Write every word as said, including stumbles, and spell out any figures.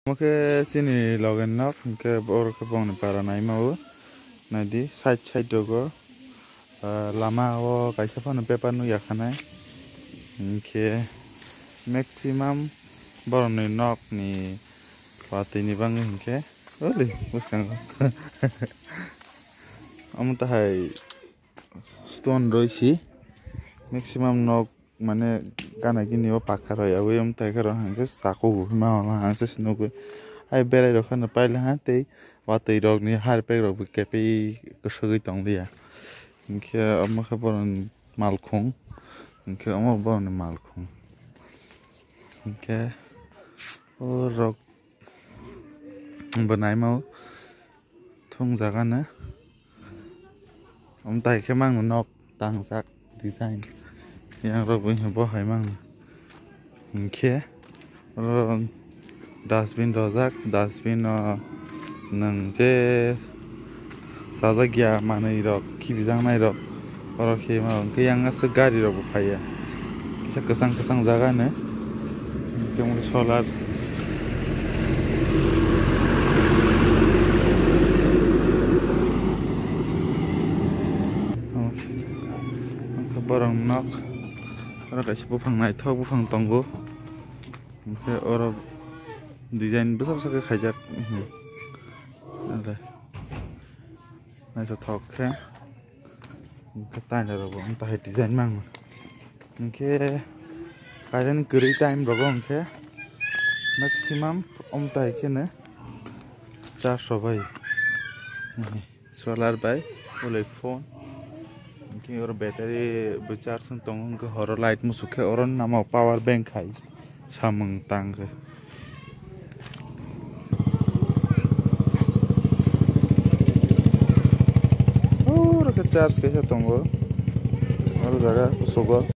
Omo khe chini loge nok, hinkhe oro khe bongni para naima o. Naidi side side rogo, ah, lama o kaisa phano bepar nukya khanai. Hinkhe maximum borokni nokni watwi ni bagwi hinkhe uli bwskango. Omo tahai stone roi si maximum nok mane gana gini o pakha roi abui omo tai khe rw hwnkhe sako bo hwnma hwnma hwnse se nugui. Ai berai rok phano paila ha tei watwi rok ni harpek rok bo kepui kwswgui tong liya. Hinkhe omo khe borok ni malkhung, hinkhe omo borok ni malkhung. Hinkhe o rok bo naima o thung jaga no. Omo tai khe mangno nok tangjak design. Yang rok bo hai mangno. Hinkhe oro dustbin rojak, dustbin o nwng je sajak ya manwi rok, khibijaknai rok, oro khe ma hwnkhe yang aswk gari rok bo phaiya, kisa kwchang kwchang jaga no, hinkhe solar. Hinkhe borok nok, oro kaisa buphang naithok buphang tongo. Hinkhe oro design bwsa bwsa khe khaijak. Naithothok khe. Hinkhe taila rok bo wng tahai design mangno. Hinkhe kaisa ni kwrwi time rogo hinkhe maximum wng tahai kheno charge rok bai. Solar bai ulai phone. Hinkhe oro battery bo charge wng tongo, hinkhe horo light muchuk khe oro namo power bank hai samung tang khe. Oro khe charge kaisa tongo oro jaga kuchugo.